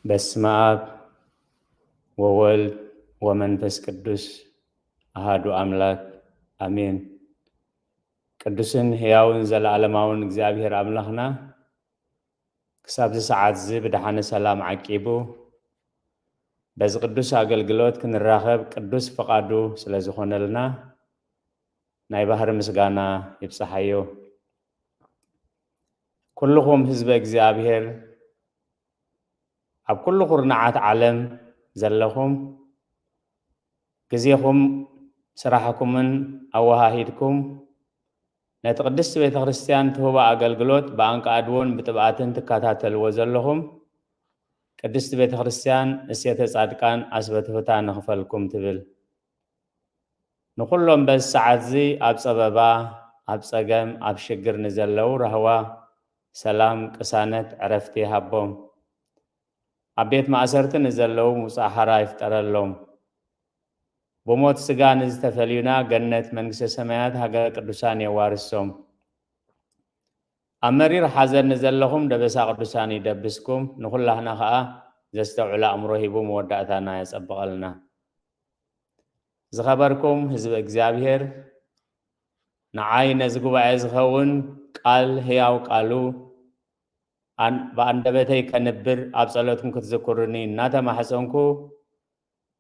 በስመ አብ ወወልድ ወመንፈስ ቅዱስ አሃዱ አምላክ አሜን። ቅዱስን ሕያውን ዘለዓለማውን እግዚኣብሔር ኣምላኽና ክሳብዚ ሰዓት እዚ ብደሓነ ሰላም ዓቂቡ በዚ ቅዱስ ኣገልግሎት ክንራኸብ ቅዱስ ፍቓዱ ስለ ዝኾነልና ናይ ባህሪ ምስጋና ይብጽሓዮ። ኩልኹም ህዝበ እግዚኣብሔር ኣብ ኩሉ ኩርናዓት ዓለም ዘለኹም ግዜኹም ስራሕኩምን ኣወሃሂድኩም ነቲ ቅድስቲ ቤተ ክርስቲያን ትህቦ ኣገልግሎት ብኣንቃድዎን ብጥብኣትን ትከታተልዎ ዘለኹም ቅድስቲ ቤተ ክርስቲያን እሴተ ጻድቃን ኣስበትሁታ ንኽፈልኩም ትብል። ንኹሎም በዚ ሰዓት እዚ ኣብ ጸበባ፣ ኣብ ጸገም፣ ኣብ ሽግር ንዘለዉ ራህዋ፣ ሰላም፣ ቅሳነት፣ ዕረፍቲ ይሃቦም። ኣብ ቤት ማእሰርቲ ንዘለዉ ምውጻእ ሓራ ይፍጠረሎም። ብሞት ስጋ ንዝተፈልዩና ገነት መንግስተ ሰማያት ሃገረ ቅዱሳን የዋርሶም። ኣብ መሪር ሓዘን ንዘለኹም ደበሳ ቅዱሳን ይደብስኩም፣ ንኹላህና ኸኣ ዘስተውዕል ኣእምሮ ሂቡ መወዳእታና የጸብቐልና። ዝኸበርኩም ህዝቢ እግዚኣብሔር፣ ንዓይ ነዚ ጉባኤ ዝኸውን ቃል ህያው ቃሉ ኣን-፣ ብኣንደበተይ ከንብር ኣብ ጸሎትኩም ክትዝክሩኒ እናተማሕጸንኩ፣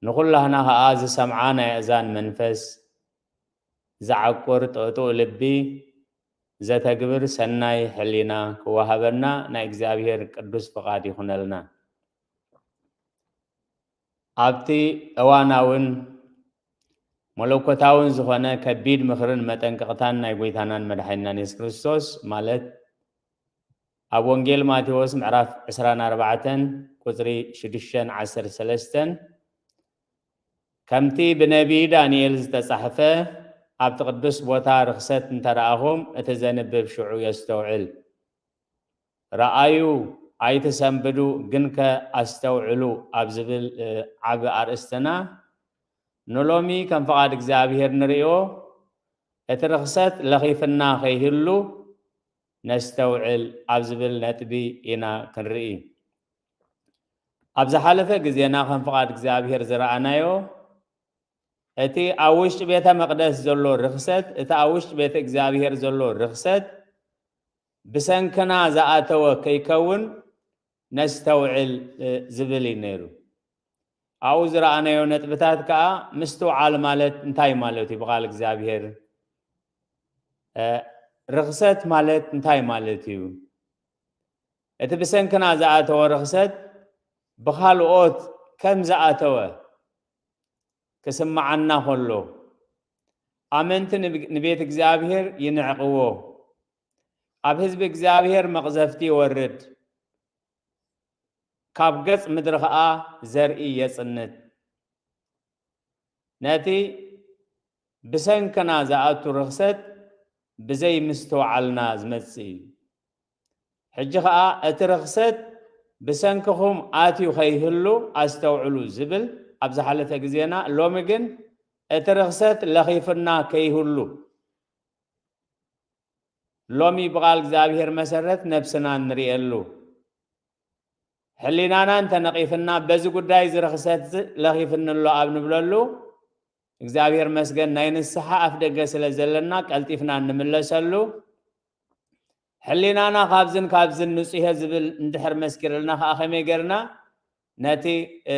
ንኹላህና ኸኣ ዝሰምዓ ናይ ኣእዛን መንፈስ፣ ዝዓቁር ጥዕጡዕ ልቢ፣ ዘተግብር ሰናይ ሕሊና ክወሃበና ናይ እግዚኣብሔር ቅዱስ ፍቓድ ይኹነልና። ኣብቲ እዋናውን መለኮታውን ዝኾነ ከቢድ ምኽርን መጠንቀቕታን ናይ ጐይታናን መድሓኒናን የሱስ ክርስቶስ፣ ማለት ኣብ ወንጌል ማቴዎስ ምዕራፍ ዕስራን ኣርባዕተን ቁጽሪ ሽዱሽተን ዓሰርተ ሰለስተን፣ ከምቲ ብነቢይ ዳንኤል ዝተጻሕፈ፣ ኣብቲ ቅዱስ ቦታ ርኽሰት እንተ ረኣኹም፣ እቲ ዘንብብ ሽዑ የስተውዕል። ረኣዩ፣ ኣይትሰንብዱ፣ ግንከ ኣስተውዕሉ ኣብ ዝብል፣ እ፣ ዓቢ ኣርእስትና፣ ንሎሚ ከም ፍቓድ እግዚኣብሔር ንርእዮ፣ እቲ ርኽሰት ለኺፍና ከይህሉ ነስተውዕል ኣብ ዝብል ነጥቢ ኢና ክንርኢ። ኣብ ዝሓለፈ ግዜና ከም ፍቓድ እግዚኣብሔር ዝረኣናዮ፣ እቲ ኣብ ውሽጢ ቤተ መቕደስ ዘሎ ርኽሰት፣ እቲ ኣብ ውሽጢ ቤተ እግዚኣብሔር ዘሎ ርኽሰት ብሰንክና ዝኣተወ ከይከውን ነስተውዕል፣ እ፣ ዝብል እዩ ነይሩ። ኣብኡ ዝረኣናዮ ነጥብታት ከኣ ምስትውዓል ማለት እንታይ ማለት እዩ ብቓል እግዚኣብሔር? እ፣ ርኽሰት ማለት እንታይ ማለት እዩ? እቲ ብሰንክና ዝኣተወ ርኽሰት ብኻልኦት ከም ዝኣተወ ክስምዓና ኸሎ፣ ኣመንቲ ንብ-፣ ንቤት እግዚኣብሔር ይንዕቕዎ። ኣብ ህዝቢ እግዚኣብሔር መቕዘፍቲ ይወርድ፣ ካብ ገጽ ምድሪ ኸኣ ዘርኢ የጽንት። ነቲ ብሰንክና ዝኣቱ ርኽሰት ብዘይ ምስትውዓልና ዝመጽእ እዩ። ሕጂ ኸኣ እቲ ርኽሰት ብሰንክኹም ኣትዩ ኸይህሉ ኣስተውዕሉ ዝብል ኣብ ዝሓለፈ ግዜና፣ ሎሚ ግን እቲ ርኽሰት ለኺፉና ከይህሉ ሎሚ ብቓል እግዚኣብሔር መሰረት ነብስና ንርእየሉ። ሕሊናና እንተነቒፍና፣ በዚ ጉዳይ እዚ ርኽሰት እዚ ለኺፍኒ ኣሎ ኣብ ንብለሉ፣ እግዚኣብሔር መስገን ናይ ንስሓ ኣፍ ደገ ስለ ዘለና ቀልጢፍና እንምለሰሉ፣ ሕሊናና ካብዝን ካብዝን ንጹህ እየ ዝብል እንድሕር መስኪርልና ኸዓ ከመይ ጌርና ነቲ፣ እ፣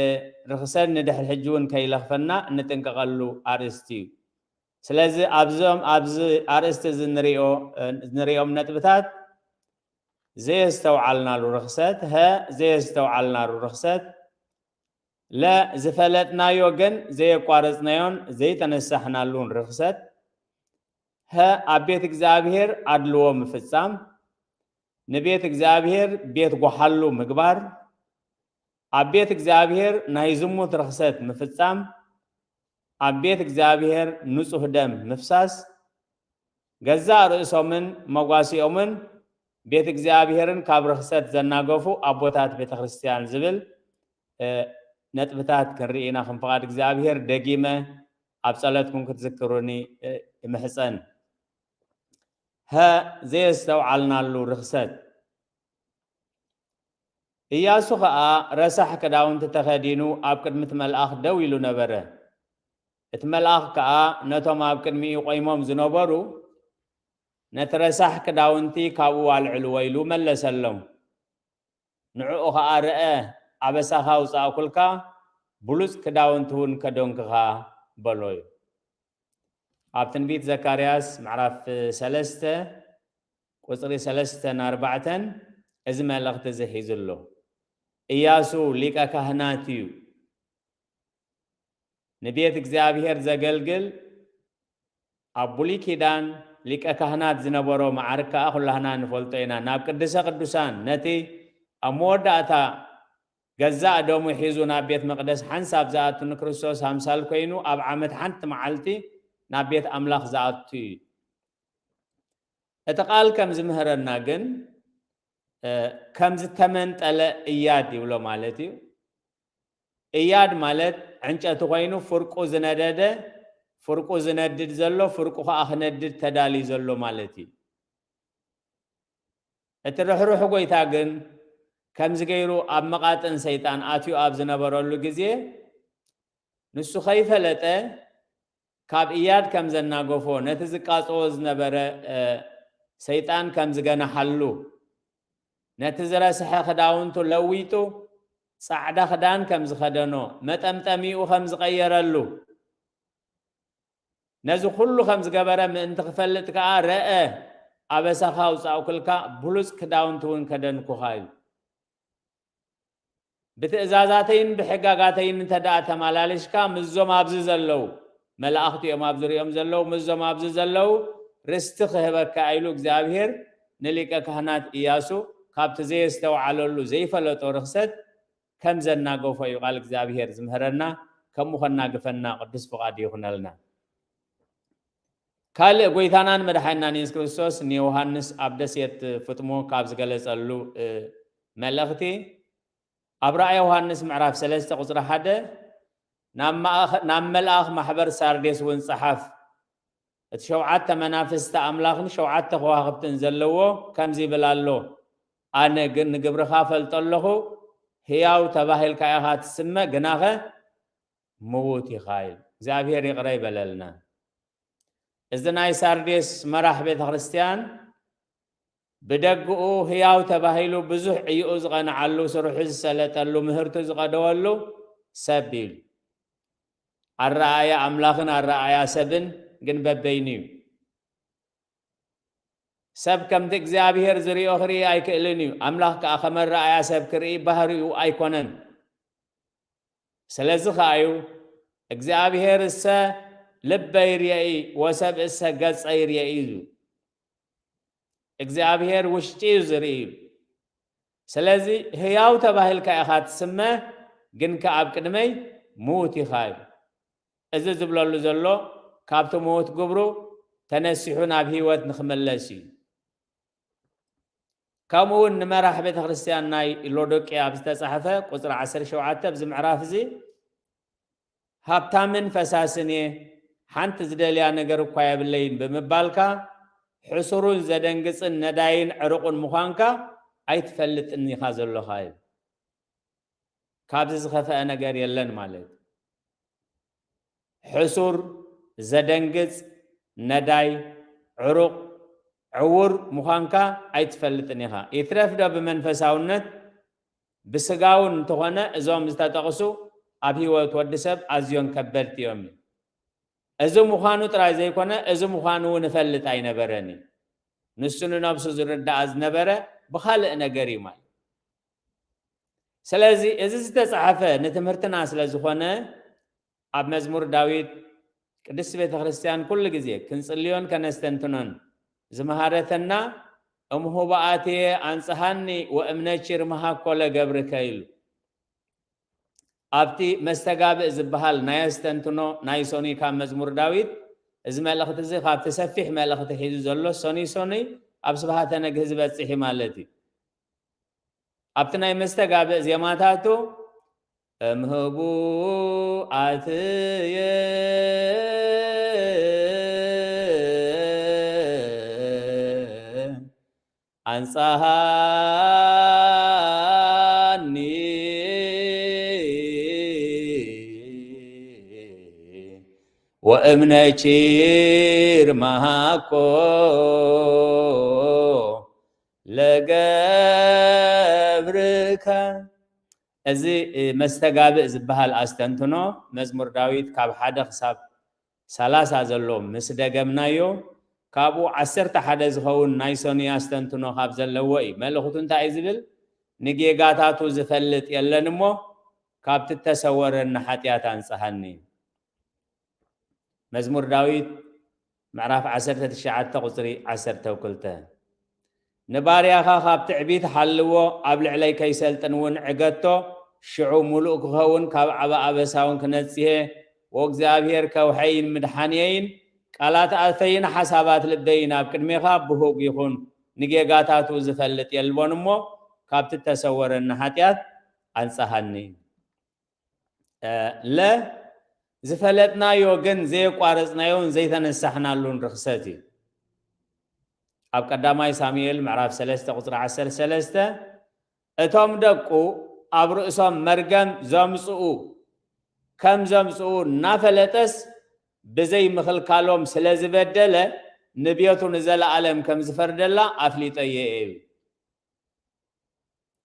ርኽሰት ንድሕሪ ሕጂ እውን ከይለኽፈና እንጥንቀቐሉ ኣርእስቲ እዩ። ስለዚ ኣብዞም፣ ኣብዚ ኣርእስቲ እዚ ንሪኦ፣ እ፣ ንሪኦም ነጥብታት ዘየስተውዓልናሉ ርኽሰት፣ ሀ፣ ዘየስተውዓልናሉ ርኽሰት፣ ለ፣ ዝፈለጥናዮ ግን ዘየቋረጽናዮን ዘይተነሳሕናሉን ርኽሰት፣ ሀ፣ ኣብ ቤት እግዚኣብሔር ኣድልዎ ምፍጻም፣ ንቤት እግዚኣብሔር ቤት ጓሓሉ ምግባር፣ ኣብ ቤት እግዚኣብሔር ናይ ዝሙት ርኽሰት ምፍጻም፣ ኣብ ቤት እግዚኣብሔር ንጹህ ደም ምፍሳስ፣ ገዛእ ርእሶምን መጓሲኦምን ቤት እግዚኣብሔርን ካብ ርኽሰት ዘናገፉ ኣቦታት ቤተ ክርስቲያን ዝብል፣ እ፣ ነጥብታት ክንርኢ ኢና። ከም ፍቓድ እግዚኣብሔር ደጊመ ኣብ ጸሎትኩም ክትዝክሩኒ፣ እ፣ እምሕጸን። ሀ፣ ዘየስተውዓልናሉ ርኽሰት። ኢያሱ ኸኣ ረሳሕ ክዳውንቲ ተኸዲኑ ኣብ ቅድሚ እቲ መልኣኽ ደው ኢሉ ነበረ። እቲ መልኣኽ ከኣ ነቶም ኣብ ቅድሚኡ ቈይሞም ዝነበሩ፣ "ነቲ ረሳሕ ክዳውንቲ ካብኡ ኣልዕልዎ" ኢሉ መለሰሎም። ንዕኡ ኸኣ፣ "ርአ፣ ኣበሳኻ ኣውጻእኩልካ፣ ብሉጽ ክዳውንቲ እውን ከደንኩኻ" በሎ እዩ። ኣብ ትንቢት ዘካርያስ ምዕራፍ ሰለስተ ቁጽሪ ሰለስተን ኣርባዕተን እዚ መልእኽቲ እዚ ሒዙ ኣሎ። ኢያሱ ሊቀ ካህናት እዩ። ንቤት እግዚኣብሔር ዘገልግል፣ ኣብ ብሉይ ኪዳን ሊቀ ካህናት ዝነበሮ መዓርግ ከኣ ኩላህና ንፈልጦ ኢና። ናብ ቅድሰ ቅዱሳን፣ ነቲ ኣብ መወዳእታ ገዛእ ደሙ ሒዙ ናብ ቤት መቕደስ ሓንሳብ ዝኣቱ፣ ንክርስቶስ ኣምሳል ኮይኑ ኣብ ዓመት ሓንቲ መዓልቲ ናብ ቤት ኣምላኽ ዝኣቱ እዩ። እቲ ቃል ከም ዝምህረና ግን፣ እ፣ ከም ዝተመንጠለ እያድ ይብሎ ማለት እዩ። እያድ ማለት ዕንጨቲ ኮይኑ ፍርቁ ዝነደደ፣ ፍርቁ ዝነድድ ዘሎ፣ ፍርቁ ኸኣ ክነድድ ተዳልዩ ዘሎ ማለት እዩ። እቲ ርሕሩሕ ጎይታ ግን ከምዚ ገይሩ ኣብ መቓጥን ሰይጣን ኣትዩ ኣብ ዝነበረሉ ግዜ፣ ንሱ ከይፈለጠ ካብ እያድ ከም ዘናገፎ፣ ነቲ ዝቃጸዎ ዝነበረ፣ እ፣ ሰይጣን ከም ዝገናሓሉ፣ ነቲ ዝረስሐ ክዳውንቱ ለዊጡ ጻዕዳ ክዳን ከም ዝኸደኖ፣ መጠምጠሚኡ ከም ዝቐየረሉ፣ ነዚ ኩሉ ከም ዝገበረ ምእንቲ ክፈልጥ ከኣ፣ "ረአ፣ ኣበሳኻ ኣውጻእኩልካ፣ ብሉጽ ክዳውንቲ እውን ከደንኩኻ" ኢሉ። "ብትእዛዛተይን ብሕጋጋተይን እንተ ደኣ ተመላሊስካ፣ ምስዞም ኣብዚ ዘለዉ፣ መላእኽቲ እዮም ኣብዚ ሪኦም ዘለዉ፣ ምስዞም ኣብዚ ዘለዉ ርስቲ ክህበካ" ኢሉ እግዚኣብሔር ንሊቀ ካህናት ኢያሱ ካብቲ ዘየስተውዓለሉ፣ ዘይፈለጦ ርኽሰት ከም ዘናገፎ እዩ ቃል እግዚኣብሔር ዝምህረና። ከምኡ ከናግፈና ቅዱስ ፍቓድ ይኹነልና። ካልእ ጎይታናን መድሓኒናን የሱስ ክርስቶስ ንዮሃንስ ኣብ ደሴት ፍጥሞ ካብ ዝገለጸሉ፣ እ፣ መልእኽቲ፣ ኣብ ራእይ ዮሃንስ ምዕራፍ ሰለስተ ቁጽሪ ሓደ፣ "ናብ ማእኸ-፣ ናብ መልኣኽ ማሕበር ሳርዴስ እውን ጸሓፍ፣ እቲ ሸውዓተ መናፍስቲ ኣምላኽን ሸውዓተ ከዋኽብትን ዘለዎ ከምዚ ይብል ኣሎ፣ ኣነ ግን ንግብርኻ እፈልጦ ኣለኹ፣ ህያው ተባሂልካ ኢኻ ትስመ፣ ግናኸ ምዉት ኢኻ" ኢሉ። እግዚኣብሔር ይቕረ ይበለልና። እዚ ናይ ሳርዴስ መራሕ ቤተ ክርስቲያን ብደግኡ ህያው ተባሂሉ ብዙሕ ዕይኡ ዝቐንዓሉ፣ ስርሑ ዝሰለጠሉ፣ ምህርቱ ዝቐደወሉ ሰብ እዩ። ኣረኣእያ ኣምላኽን ኣረኣእያ ሰብን ግን በበይኑ እዩ። ሰብ ከምቲ እግዚኣብሔር ዝሪኦ ክርኢ ኣይክእልን እዩ። ኣምላኽ ከኣ ከም ኣረኣእያ ሰብ ክርኢ ባህሪኡ ኣይኮነን። ስለዚ ከኣ እዩ እግዚኣብሔር እሰ ልበይ ርእይ ወሰብ እሰ ገጸይ ርእይ እዩ። እግዚኣብሔር ውሽጢ እዩ ዝርኢ። ስለዚ ህያው ተባሂልካ ኢኻ ትስመ፣ ግንከ ኣብ ቅድመይ ምዉት ኢኻ እዩ። እዚ ዝብለሉ ዘሎ ካብቲ ምዉት ግብሩ ተነሲሑ ናብ ህይወት ንኽምለስ እዩ። ከምኡ እውን ንመራሕ ቤተ ክርስቲያን ናይ ሎዶቅያ ኣብ ዝተጻሕፈ ቁጽሪ ዓሰርተ ሸውዓተ ኣብዚ ምዕራፍ እዚ፣ "ሃብታምን ፈሳስን እየ፣ ሓንቲ ዝደልያ ነገር እኳ የብለይን" ብምባልካ፣ ሕሱሩን ዘደንግጽን ነዳይን ዕሩቕን ምዃንካ ኣይትፈልጥን ኢኻ ዘሎኻ እዩ። ካብዚ ዝኸፍአ ነገር የለን ማለት እዩ። ሕሱር፣ ዘደንግጽ፣ ነዳይ፣ ዕሩቕ፣ ዕዉር ምዃንካ ኣይትፈልጥን ኢኻ። ይትረፍ ዶ ብመንፈሳውነት፣ ብስጋውን እንተኾነ እዞም ዝተጠቕሱ ኣብ ህይወት ወዲ ሰብ ኣዝዮም ከበድቲ እዮም። እዚ ምዃኑ ጥራይ ዘይኮነ፣ እዚ ምዃኑ እውን እፈልጥ ኣይነበረን እዩ። ንሱ ንነብሱ ዝርድኣ ዝነበረ ብኻልእ ነገር እዩ ማለት። ስለዚ እዚ ዝተጻሕፈ ንትምህርትና ስለ ዝኾነ፣ ኣብ መዝሙር ዳዊት ቅድስቲ ቤተ ክርስቲያን ኩሉ ግዜ ክንጽልዮን ከነስተንትኖን ዝመሃረተና፣ "እም ህቡኣትየ ኣንጽሃኒ ወእም ነቺር መሃኮ ለገብርከ" ኢሉ። ኣብቲ መስተጋብእ ዝበሃል ናይ ኣስተንትኖ ናይ ሶኒ ካብ መዝሙር ዳዊት፣ እዚ መልእኽቲ እዚ ካብቲ ሰፊሕ መልእኽቲ ሒዙ ዘሎ ሶኒ ሶኒ ኣብ ስብሃተ ነግህ ዝበጽሕ እዩ ማለት እዩ። ኣብቲ ናይ መስተጋብእ ዜማታቱ፣ "እም ህቡኣትየ ኣንጻሃኒ ወእምነቺር መሃኮ ለገብርከ። እዚ መስተጋብእ ዝበሃል ኣስተንትኖ መዝሙር ዳዊት ካብ ሓደ ክሳብ ሰላሳ ዘሎ ምስ ደገምናዮ፣ ካብኡ ዓሰርተ ሓደ ዝኸውን ናይ ሰኑይ ኣስተንትኖ ካብ ዘለዎ እዩ። መልእኽቱ እንታይ እዩ ዝብል? ንጌጋታቱ ዝፈልጥ የለን እሞ ካብቲ እተሰወረኒ ሓጢኣት ኣንጽሃኒ። መዝሙር ዳዊት ምዕራፍ ዓሰርተ ትሽዓተ ቁጽሪ ዓሰርተ ክልተ። ንባርያኻ ካብ ትዕቢት ሓልዎ፣ ኣብ ልዕለይ ከይሰልጥን እውን ዕገቶ። ሽዑ ምሉእ ክኸውን፣ ካብ ዓበ ኣበሳውን ክነጽሄ። ወእግዚኣብሔር ከውሐይን ምድሓንየይን፣ ቃላት ኣፈይን ሓሳባት ልበይን ኣብ ቅድሜኻ ብሁግ ይኹን። ንጌጋታቱ ዝፈልጥ የልቦን እሞ ካብቲ እተሰወረኒ ሓጢኣት ኣንጽሃኒ። ለ ዝፈለጥናዮ ግን ዘየቋረጽናዮን ዘይተነሳሕናሉን ርኽሰት እዩ። ኣብ ቀዳማይ ሳሙኤል ምዕራፍ ሰለስተ ቁጽሪ ዓሰርተ ሰለስተ፣ እቶም ደቁ ኣብ ርእሶም መርገም ዘምጽኡ ከም ዘምጽኡ እናፈለጠስ ብዘይ ምኽልካሎም ስለ ዝበደለ ንቤቱ ንዘለኣለም ከም ዝፈርደላ ኣፍሊጠ እየ እዩ።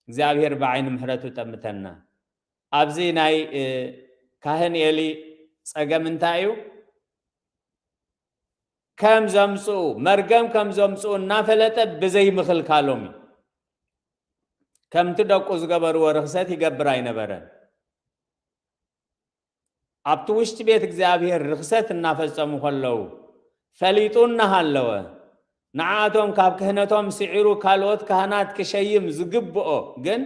እግዚኣብሔር ብዓይኒ ምሕረቱ ጠምተና። ኣብዚ ናይ ካህን ኤሊ ጸገም እንታይ እዩ? ከም ዘምጽኡ መርገም ከም ዘምጽኡ እናፈለጠ ብዘይ ምኽልካሎም እዩ። ከምቲ ደቁ ዝገበርዎ ርኽሰት ይገብር ኣይነበረን። ኣብቲ ውሽጢ ቤት እግዚኣብሔር ርኽሰት እናፈጸሙ ከለዉ ፈሊጡ እናሃለወ ንዓኣቶም ካብ ክህነቶም ስዒሩ ካልኦት ካህናት ክሸይም ዝግብኦ ግን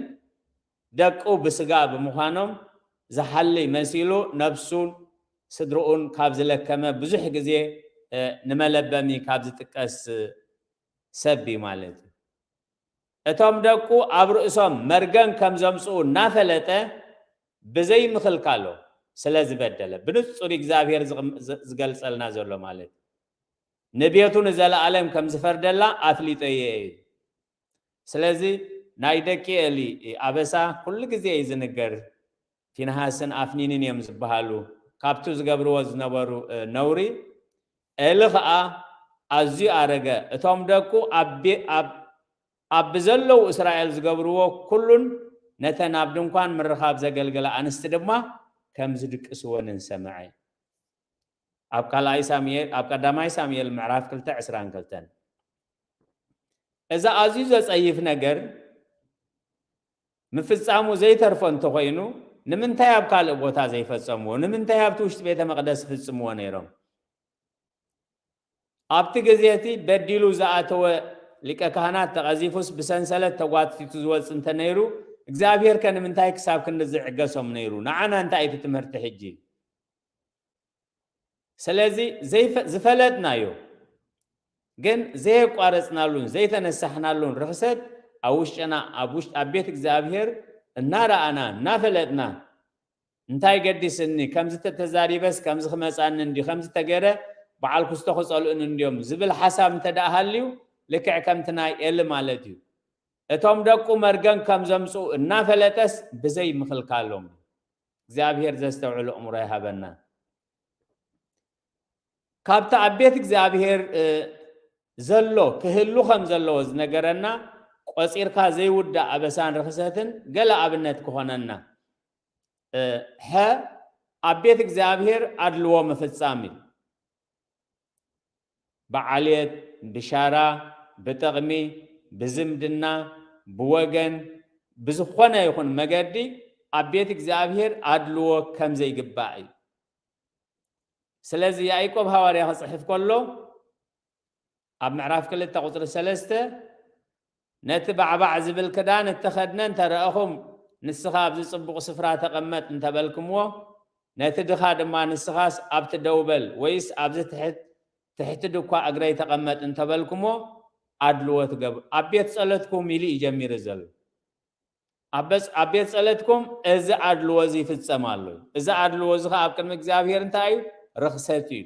ደቁ ብስጋ ብምዃኖም ዝሓሊ መሲሉ ነብሱን ስድርኡን ካብ ዝለከመ ብዙሕ ግዜ ንመለበሚ ካብ ዝጥቀስ ሰብ እዩ ማለት እዩ። እቶም ደቁ ኣብ ርእሶም መርገም ከም ዘምጽኡ እናፈለጠ ብዘይ ምኽልካሎ ስለ ዝበደለ ብንጹር እግዚኣብሔር ዝገልጸልና ዘሎ ማለት እዩ። ንቤቱ ንዘለኣለም ከም ዝፈርደላ ኣፍሊጠ እየ እዩ። ስለዚ ናይ ደቂ ኤሊ ኣበሳ ኩሉ ግዜ እዩ ዝንገር። ፊንሃስን ኣፍኒንን እዮም ዝበሃሉ ካብቱ ዝገብርዎ ዝነበሩ ነውሪ። ኤሊ ኸኣ ኣዝዩ ኣረገ። እቶም ደቁ ኣብ ብዘለዉ እስራኤል ዝገብርዎ ኩሉን ነተን ኣብ ድንኳን ምርኻብ ዘገልግላ ኣንስቲ ድማ ከም ዝድቅስወንን ሰምዐ። ኣብ ካልኣይ ሳሙኤል ኣብ ቀዳማይ ሳሙኤል ምዕራፍ ክልተ ዕስራን ክልተን። እዚ ኣዝዩ ዘጸይፍ ነገር ምፍጻሙ ዘይተርፎ እንተኾይኑ ንምንታይ ኣብ ካልእ ቦታ ዘይፈጸምዎ? ንምንታይ ኣብቲ ውሽጢ ቤተ መቕደስ ይፍጽምዎ ነይሮም? ኣብቲ ግዜ እቲ በዲሉ ዝኣተወ ሊቀ ካህናት ተቐዚፉስ ብሰንሰለት ተጓቲቱ ዝወጽእ እንተነይሩ እግዚኣብሔር ከ ንምንታይ ክሳብ ክንድዚ ይዕገሶም ነይሩ? ንዓና እንታይ እቲ ትምህርቲ ሕጂ? ስለዚ ዝፈለጥናዮ ግን ዘየቋረጽናሉን ዘይተነሳሕናሉን ርኽሰት ኣብ ውሽጥና ኣብ ቤት እግዚኣብሔር እናረኣና እናፈለጥና እንታይ ገዲስኒ ከምዚ ተተዛሪበስ ከምዚ ክመጻኒ እንዲ ከምዚ ተገረ በዓል ክስቶ ክጸልኡን እንዲዮም ዝብል ሓሳብ እንተ ደኣ ሃልዩ ልክዕ ከምቲ ናይ ኤሊ ማለት እዩ። እቶም ደቁ መርገም ከም ዘምጽኡ እናፈለጠስ ብዘይ ምኽልካሎም እግዚኣብሔር ዘስተውዕሉ እምሮ ይሃበና። ካብቲ ኣብ ቤት እግዚኣብሔር ዘሎ ክህሉ ከም ዘለዎ ዝነገረና ቆጺርካ ዘይውዳእ ኣበሳን ርኽሰትን ገለ ኣብነት ክኾነና። ሐ ኣብ ቤት እግዚኣብሔር ኣድልዎ ምፍጻም እዩ። ብዓልየት፣ ብሻራ፣ ብጥቕሚ፣ ብዝምድና፣ ብወገን፣ ብዝኾነ ይኹን መገዲ ኣብ ቤት እግዚኣብሔር ኣድልዎ ከም ዘይግባእ እዩ። ስለዚ ያዕቆብ ሃዋርያ ክጽሕፍ ከሎ ኣብ ምዕራፍ ክልተ ቁጽሪ ሰለስተ ነቲ ባዕባዕ ዝብል ክዳን እተኸድነ እንተ ረኣኹም፣ ንስኻ ኣብዚ ጽቡቕ ስፍራ ተቐመጥ እንተ በልክምዎ፣ ነቲ ድኻ ድማ ንስኻስ ኣብቲ ደው በል ወይስ ኣብዚ ትሕት ትሕቲ ድኳ እግረይ ተቐመጥ እንተ በልኩሞ ኣድልዎ ትገብሩ። ኣብ ቤት ጸሎትኩም ኢሉ እዩ ጀሚሩ ዘሎ። ኣብ ቤት ጸሎትኩም እዚ ኣድልዎ እዚ ይፍጸም ኣሎ። እዚ ኣድልዎ እዚ ኸዓ ኣብ ቅድሚ እግዚኣብሔር እንታይ እዩ? ርኽሰት እዩ።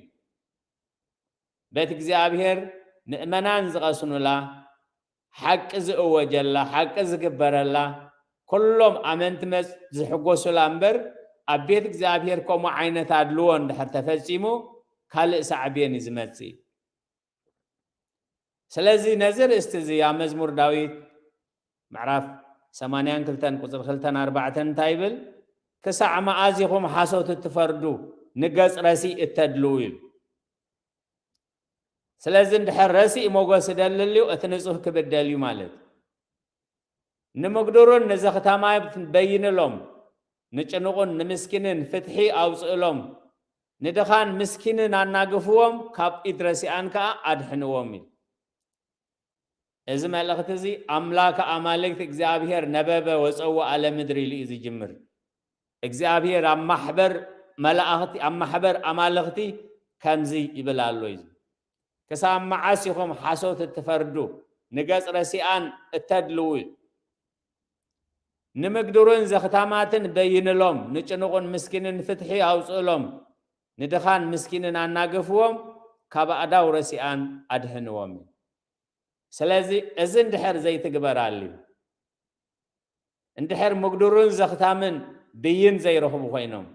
ቤት እግዚኣብሔር ምእመናን ዝቐስኑላ፣ ሓቂ ዝእወጀላ፣ ሓቂ ዝግበረላ፣ ኩሎም ኣመንቲ መጽ ዝሕጎሱላ እምበር ኣብ ቤት እግዚኣብሔር ከምኡ ዓይነት ኣድልዎ እንድሕር ተፈጺሙ ካልእ ሳዕቤን እዩ ዝመጽእ። ስለዚ ነዚ ርእስቲ እዚ ኣብ መዝሙር ዳዊት ምዕራፍ ሰማንያን ክልተን ቁጽሪ ክልተን ኣርባዕተን እንታይ ይብል? ክሳዕ መኣዝ ኢኹም ሓሶት እትፈርዱ፣ ንገጽ ረሲእ እተድልዉ? ይብል። ስለዚ እንድሕር ረሲእ ሞገስ እደሊ ኣልዩ፣ እቲ ንጹህ ክብደል እዩ ማለት። ንምግዱርን ንዘኽታማት በይንሎም፣ ንጭኑቕን ንምስኪንን ፍትሒ ኣውፅእሎም፣ ንድኻን ምስኪንን ኣናግፍዎም፣ ካብ ኢድ ረሲኣን ከዓ ኣድሕንዎም እዩ። እዚ መልእኽቲ እዚ ኣምላከ ኣማልክት እግዚኣብሔር ነበበ ወፀውአ ለምድር ኢሉ እዩ ዝጅምር። እግዚኣብሔር ኣብ ማሕበር መላእኽቲ፣ ኣብ ማሕበር ኣማልኽቲ ከምዚ ይብል ኣሎ እዩ። ክሳብ መዓስ ኢኹም ሓሶት እትፈርዱ፣ ንገጽ ረሲኣን እተድልዉ? ንምግዱርን ዘኽታማትን በይንሎም፣ ንጭኑቕን ምስኪንን ፍትሒ ኣውፅእሎም፣ ንድኻን ምስኪንን ኣናግፍዎም፣ ካብ ኣእዳው ረሲኣን ኣድሕንዎም። ስለዚ እዚ እንድሕር ዘይትግበር ኣልዩ፣ እንድሕር ምግዱርን ዘኽታምን ብይን ዘይረኽቡ ኮይኖም፣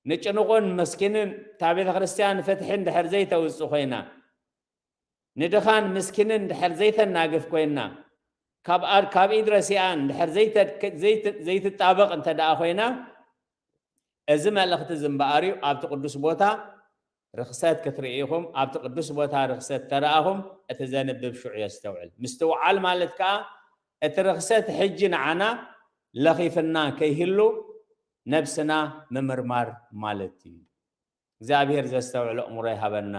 ንጭኑቕን መስኪንን እታ ቤተ ክርስቲያን ፍትሒ እንድሕር ዘይተውፅእ ኮይና፣ ንድኻን ምስኪንን እንድሕር ዘይተናግፍ ኮይና፣ ካብ ኣድ-፣ ካብ ኢድ ረሲኣን እንድሕር ዘይተ-፣ ዘይት-፣ ዘይትጣበቕ እንተ ደኣ ኮይና፣ እዚ መልእኽቲ እዚ እምበኣር እዩ ኣብቲ ቅዱስ ቦታ ርኽሰት ክትርኢ ኢኹም። ኣብቲ ቅዱስ ቦታ ርኽሰት ተረኣኹም፣ እቲ ዘንብብ ሽዑ የስተውዕል። ምስትውዓል ማለት ከኣ እቲ ርኽሰት ሕጂ ንዓና ለኺፍና ከይህሉ ነብስና ምምርማር ማለት እዩ። እግዚኣብሔር ዘስተውዕል ኣእምሮ ይሃበና።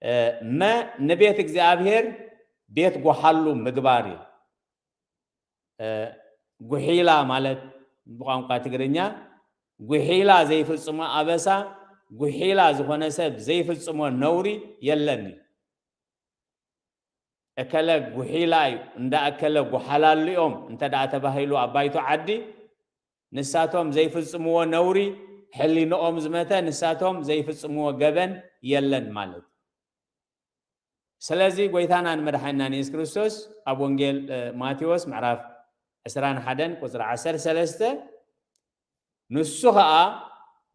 እ፣ መ ንቤት እግዚኣብሔር ቤት ጓሓሉ ምግባር እዩ። እ፣ ጉሒላ ማለት ብቋንቋ ትግርኛ ጉሒላ ዘይፍጽሞ ኣበሳ፣ ጉሒላ ዝኾነ ሰብ ዘይፍጽሞ ነውሪ የለን እዩ። እከለ ጉሒላ እዩ፣ እንዳ እከለ ጉሓላሉ እዮም እንተ ደኣ ተባሂሉ ኣብ ባይቶ ዓዲ፣ ንሳቶም ዘይፍጽምዎ ነውሪ፣ ሕሊንኦም ዝመተ፣ ንሳቶም ዘይፍጽምዎ ገበን የለን ማለት እዩ። ስለዚ ጎይታናን መድሓኒናን የሱስ ክርስቶስ ኣብ ወንጌል፣ እ፣ ማቴዎስ ምዕራፍ ዕስራን ሓደን ቁጽሪ ዓሰርተ ሰለስተ፣ ንሱ ኸኣ